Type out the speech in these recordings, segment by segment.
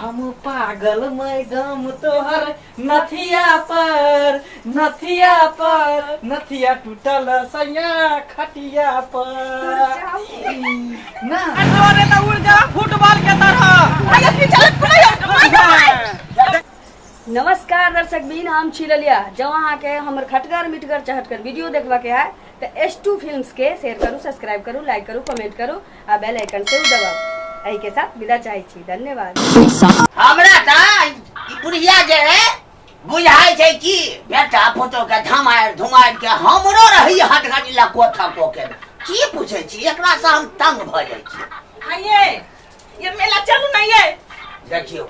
हम पागल मैडम तोहर नथिया पर, नथिया पर, नथिया टूटल सैया खटिया पर ना। अरे तो उड़ जा फुटबॉल के तरह। अरे पीछे लग। नमस्कार दर्शक बीन, हम छी ललिया। जब अहाँ के हमर खटगर मिठगर चहटगर वीडियो देखबा के है तो एस टू फिल्म्स के शेयर करू, सब्सक्राइब करू, लाइक करू, कमेंट करू आ बेल आइकन से दबाउ। एहि के साथ विदा चाहै छी, धन्यवाद। हमरा तऽ ई बुढ़िया जे है बुझाइ छै कि बेटा पुतोह के धमारि धुमारि के हमरो रही हट घड़ी लको थको के की पूछै छी, एकरा से हम तंग भऽ जाइ छी। आइए ये मेला चलू ना ये। देखियौ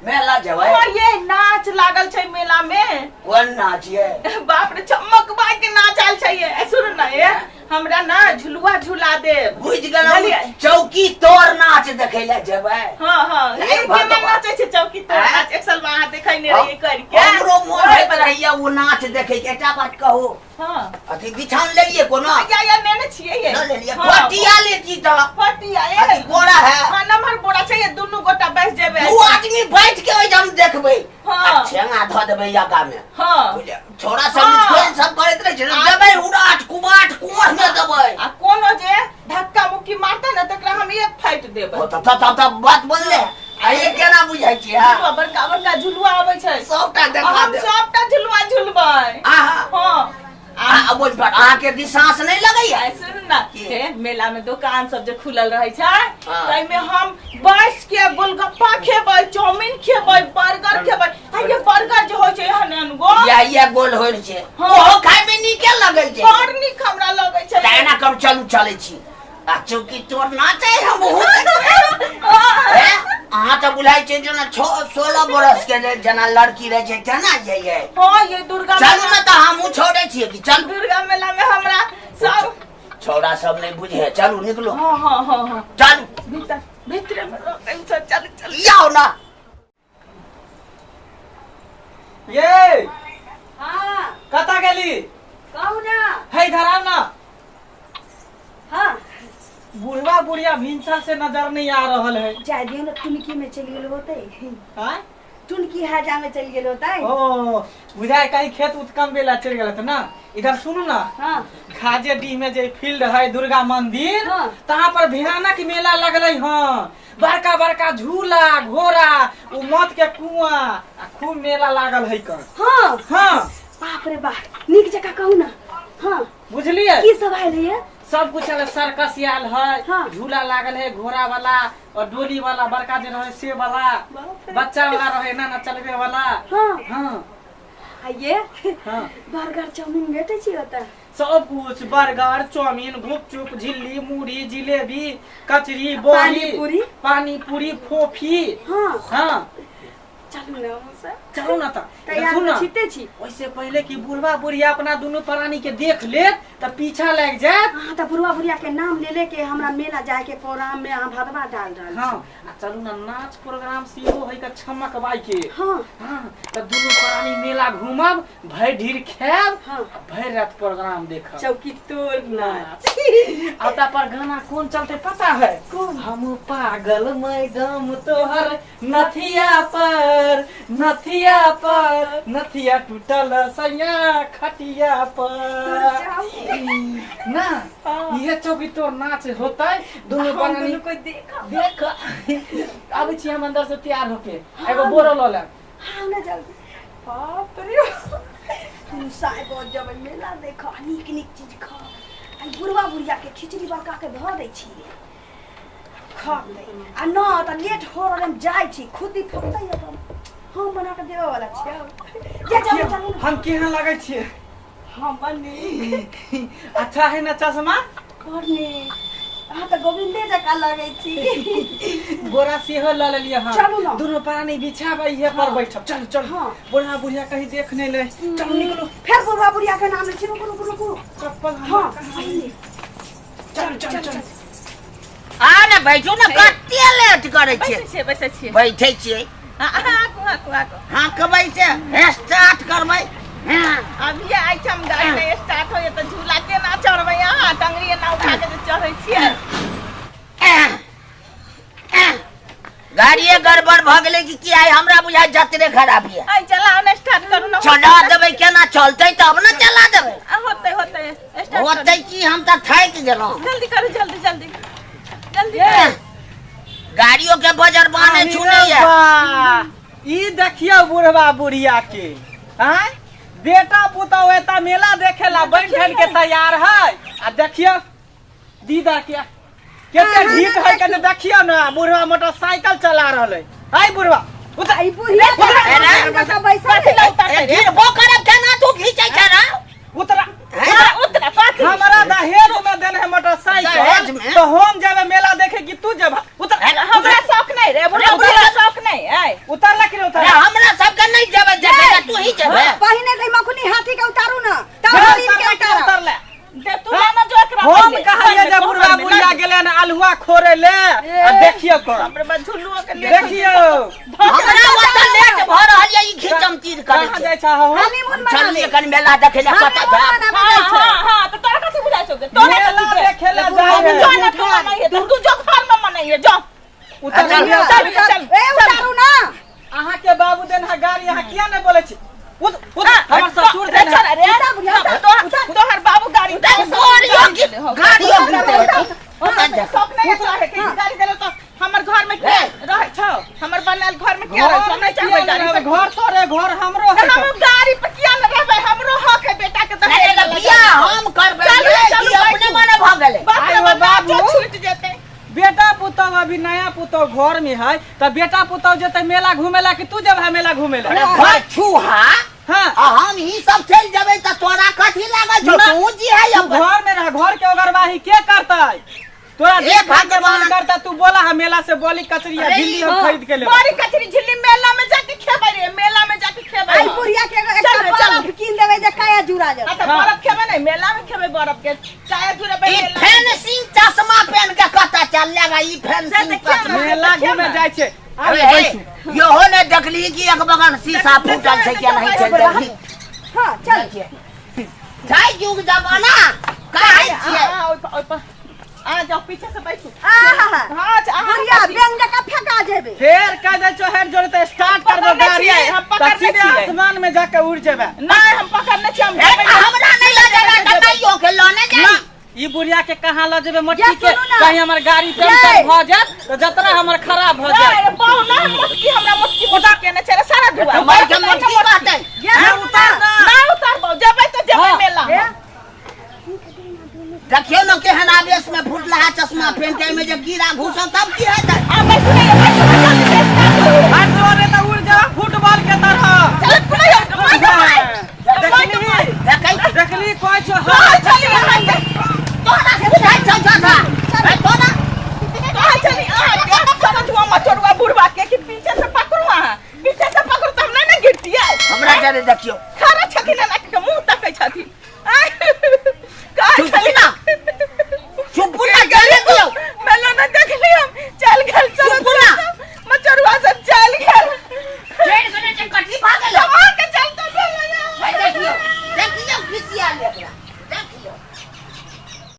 मेला जेबै। हाँ, ये नाच लागल छै मेला में। कोन नाच ये? बाप रे, चमकबा के नाच आयल छै ये। ए, सुन ना ये, हमरा ना झुलुआ झुला देब। बुझि गेलहुँ। बुझलियै? चौकी तोड़ नाच देखै लए जेबै। हाँ हाँ। हे ए, केना भगवान। नाचै छै चौकी तोड़ आँय? नाच? एक साल अहाँ देखै ने रहियै करके। हमरो मोन होइत रहैया ओ नाच देखै के। एकटा बात कहू? हाँ। अथी बिछान लेलियै कोनो? या या नेने छियै ये। न लेलियै? हाँ। पटिया लेती तऽ। पटिया ये। अथी बोरा है। हाँ, नमहर बोरा छै ये, दुनू गोटा बैस जेबै। दू आदमी बैठ के ओहिठाम देखबै। हाँ। आ ठेंगा धऽ देबै आगा में। हाँ। बुझलियै? छोरा सब हाँ। खेल सब करैत रहै छै ने, आ- देबै उड़ाट कुबाट कोढ़ में देबै। आ कोनो जे धक्का मुक्की मारतै ने तकरा हम एक फाइट देबै। ओ तब तब तब बात बनले। आ ये केना बुझै छियै? हाँ? झुलुआ, बड़का बड़का झुलुआ आबै छै। सबटा देखा हम देब। सबटा झुलुआ झुलबै। आहा। हाँ। आ बोझ पर अहाँके दिस साँस नहि लगैया? आ सुन ना। की? हे मेला में दुकान सब जे खुलल रहे छै, हाँ। ताहिमे हम बैस के गोलगप्पा खेबै, चाउमीन खेबै, बर्गर खेबै। आ ये बर्गर जे होइ छै एहन एहन गो। या या गोल होइ छै। हाँ। ओहो खाय में नीके लगै छै। बड़ नीक हमरा लगै छै। तऽ एना करू, चलू चलै छी आ चौकी तोड़ नाचै हम ओहो देखबै। हे, अहाँ तऽ बुझाइ छै जेना छओ 16 बरस के जे जेना लड़की रहै छै तेना जइयै। हाँ, ये दुर्गा चलू मेला। ने तऽ हमहूँ छोड़ै छियै कि चलू। दुर्गा मेला में हमरा सब छौड़ा सब नहि बुझे। चलू निकलू। हाँ हाँ हाँ हाँ। चलू। भीतर भीतरे में रहते सब। चल चल। जाओ ना। ये। हाँ। कतऽ गेली? कहू ना। हे इधर आउ ना। हाँ। बुढ़वा बुढ़िया भिनसर से नजर नहीं आ रहल है। जाय दियौ ने, टुनकी में चलि गेल होतै। आँय? टुनकी हाजा में चलि गेल होतै। ओ बुझाय कहीं खेत उत कम बेला चलि गेल ना। इधर सुनू ना। हाँ। खाजे डीह में जे फील्ड है दुर्गा मंदिर, हाँ। तहाँ पर भयानक मेला लगलै हँ। बड़का बड़का झूला, घोड़ा, उ मौत के कुआं आ खूब मेला लागल है कर। हाँ। हाँ। बाप रे बाप, नीक जकाँ कहू ना। हाँ। बुझलियै? की सब आयल है? सब कुछ आयल है, सर्कस आयल है, हाँ। झूला लागल है घोड़ा वाला और डोली वाला, बड़का जे रहे से वाला, बाप रे। बच्चा वाला रहे ना ना चलबे वाला। हाँ। हाँ। आ ये हाँ। बर्गर चाउमीन भेटै छै ओतऽ? सब कुछ, बर्गर चाउमीन गुपचुप झिल्ली मुढ़ी जिलेबी कचरी बड़ी पानीपुरी। पानीपुरी फोफी। हाँ। हाँ। चलू ना हमहूँ सब। चलू ना तऽ। तैयार सुन ना। तऽ छिते छी। ओहिसे पहिले कि बुढ़वा बुढ़िया अपना दुनू प्राणी के देख लेत तऽ पीछा लागि जायत। अहाँ तऽ बुढ़वा बुढ़िया के नाम ले ले के हमरा मेला जाय के प्रोग्राम में अहाँ भदवा डाल रहल छी। हाँ, आ चलू ना नाच प्रोग्राम सेहो है का छमक बाई के। हाँ। हाँ, तऽ दुनू प्राणी मेला घूमब, भरि ढीर खायब, हाँ। आ भरि रात प्रोग्राम देखब। चौकी तोड़ नाच। आ ओतऽ पर गाना कोन चलते पता है? कोन? हम पागल मैडम तोहर नथिया पर, नथिया पर, नथिया टूटल सैया खटिया पर ना। इहे चौकी तोर नाच होतै दुनू हम प्राणी। दुनू कोई देखब। देख आबै छी हम अंदर से तैयार होके, एगो बोरो लऽ लेब। हाँ ना जल्दी। बाप रे, तू साहेब जब मेला देख, नीक नीक चीज खा। आ बुढ़वा बुढ़िया के खिचड़ी बड़का के धऽ दै छी, खा ले। आ न तऽ लेट हो रहल, हम जाइ छी, खुद ही फकतै अपन। हम बना के देबे वाला छियै। जा चलू चलू ना। हम केहन लगै छियै? हम बनी। अच्छा है ना चश्मा? बड़ नीक, अहाँ तऽ गोविंदे जकाँ लगै छी। बोरा सेहो लऽ लेलियै हँ। चलू ना। दुनू प्राणी बिछाबै इहे पर हाँ। बैठब। चलू चलू। हाँ। बुढ़ा बुढ़िया कहीं देख नहीं ले। चलू निकलू। फेर बुढ़वा बुढ़िया के नाम लै छी। रुकू रुकू रुकू। चप्पल हमर हाँ कहाँ? सही। चलू चलू चलू। आ ने बैठू ने, कते लेट करै छियै? बैसै छियै, बैसै छियै। बैठै छियै। हाँकू हाँकू हाँकू। हाँ कबै से स्टार्ट करबै। हाँ। अभी आइ छै हम गाड़ी नहि स्टार्ट होइए तऽ झूला केना चढ़बै अहाँ? टंगरी एना उठा के जे चढ़ै छियै। गाड़िए गड़बड़ भऽ गेलै कि की आइ हमरा बुझाइ जतरे खराब यऽ। आइ चलाओ ने, स्टार्ट करू ने। चला देबै केना चलतै तब ने चला देबै। आ, होतै होतै, स्टार्ट करू। होतै की, हम तऽ थाकि गेलहुँ। जल्दी करू, जल्दी जल्दी जल्दी। ए, गाड़ियो के बजर बान्हे अरे छुनै यऽ। वाह, ई देखियौ बुढ़वा बुढ़िया के, आँय बेटा पुतहु एता मेला देखेला बनि ठन के तैयार है, आ देखियौ दीदा के केते ढीठ है के, देखियौ ना बुढ़वा मोटरसाइकिल चला रहल है। हाय बुढ़वा, उतर। ई बुढ़िया के अरे, हाथ में बैसल कथी है। लए उतारतै ए, रे? गिरबो करब केना तू घीचै छै ना? उतरा। उतरा उतरा, कथी? हमरा दहेज में देने है मोटरसाइकिल, दहेज में? तो हम जेबे मेला देखे कि तू जेबा? उतर। हमरा शौक नहीं रे बुढ़वा बुढ़िया, शौक नहीं है। उतर ला कि नहीं उतर? अरे, हमरा सबके नहीं जेबै देखे ला, तू ही जेबै। पहिने तऽ मखुनी हाथी के उतारू ना, तब उतर हरिन के ला कि उतारब। उतर ले। दे तू लाना जो एकरा हम पहिले। कहलिए जे बुढ़वा बुढ़िया गेले ने अलहुआ खोरे ले, आ देखियो कर। हमरे बा झुल्लुओ के लिए। देखियो। हमरा ओतऽ लेट भऽ रहल यऽ, ई घीचम तीर करै कहाँ छै। जाइ छह हो? हनीमून मनाबे। चलिए कनि मेला देखै लए कतऽ हनीमून जायब। मनाबे हाँ जाइ छै। हाँ हाँ, तो तोरा कथी बुझाइ छौ गे? तोरा मेला कथी गे? देखे ला तू जाइ है। जो ना तू मनैहे, तू जो घर में मनैहे जो। उतर। चल, लिअ। चल चल। ए, उतारू ना। अहाँ के बाबू देन है गाड़ी, अहाँ किया नहीं बोले छी? उत उत, हमर ससुर रे देन है। छोरा रे। उतार बुढ़िया, उतार। तोहर बाबू गाड़ी गाड़ियो गाड़ियो घीचै। शौक नहीं है कि गाड़ी देलो तो हमर घर में के रहै छौ? हमर बनल घर में के रहै छौ? घर नहीं चाहबै किया गाड़ी नहीं पर। रहबै? घर तोरे घर हमरो है। हम गाड़ी पर किया न रहबै? हमरो हक है बेटा के नहीं, दहेज नहीं, लगा। बियाह हम करबै चलू, रे, चलू, ई अपने बैठू। मने भऽ गेलै। बाप रे आइ हो बाप, बाबू। नाचो छूटि जेतै। बेटा पुतहु अभी नया पुतहु घर में है त बेटा पुतहु जेतै मेला घूमे ला कि तू जेबहा मेला घूमे ला? अरे घर छूहा। हाँ। आ हम ई सब चलि जेबै तऽ तोरा कथी लागल छौ? ना। तू जी है तू अपन। घर में रह, घर के ओगरवाही के करतै? तोरा हे जे खाके मन भगवान। करता तू बोला, हम मेला से बोली कचरिया अरे झिल्ली हम हाँ। खरीद के लेबै। बड़ी कचरी झिल्ली मेला में जाके खेबै रे, मेला में जाके खेबै। आई बुढ़िया के एगो एकटा चल रे, चल। बरफ कीन देबै जे काया जुड़ा आ जेतै। तऽ हाँ। बरफ खेबै ने, मेला में खेबै बरफ के, चाहे जुड़ेबै ई मेला में। फेंसिंग चश्मा पहन के कतऽ चल लेगा ई फेंसिंग से देखियौ चश्मा? ने। मेला घूमे जाइ छै। अरे आबे हे, बैठू। इहो ने देखली कि एक बगल शीशा फूटल छै कि नहीं छै, देखली। हाँ चल। छै युग जमाना कहै छियै। आ, ओहि पर, ओहि पर आ जाओ, पीछे से बैठू। आहा। हाँ, अच्छा, अहाँ बुढ़िया कथी? बेंग जकाँ फेंका जेबै। फेर कह दै छौ हेड जोड़े तऽ स्टार्ट कर दो पकड़ने गाड़ी, छियै, हम तऽ पकड़ने सीधे छियै। आसमान में जाके उड़ जेबै। नहीं, हम पकड़ने छियै, हम हे, जेबै। हमरा नहि लऽ जेबै तऽ नहियो के लऽ ने ना जाइ। ई बुढ़िया के कहाँ लऽ जेबै मोटकी ये के? सुनू ना। कहीं हमर गाड़ी पंचर ये। भऽ जायत तऽ जतरा हमर खराब भऽ जायत। रे, बहु ना मोटकी, हमरा मोटकी मोटकी केने छै रे, सारा धुआ। मार के मोटकी कहतै। ये सुनू ना। ना उतारबौ, जेबै तऽ जेबै हाँ। मेला। ए, देखियौ ने केहन आवेश में फुटलहा चश्मा पेन के, एहिमे जे कीड़ा घुसल तब की हेतै? आ बैठू ने, बैठू ने, जल्दी से स्टार्ट करू। हाथ जोड़े तऽ उड़ जेबै फुटबॉल के तरह। चल, पुनः मार दे, मार। देखली? देखै। देखली कहै छौ? कहाँ चली अहाँ के? तोरा बुझाइ छौ जादा ए, तोरा कहाँ चली अहाँ के? समझुआ मचोरुआ बुढ़वा के कि पीछे से पकड़ू अहाँ। पीछे से पकड़ू तऽ हम नहि ने गिरतियै। हमरा जरे देखियौ। खड़ा छथिन एना के मुँह तकै छथिन। आँय, कहाँ चुप चली? ना।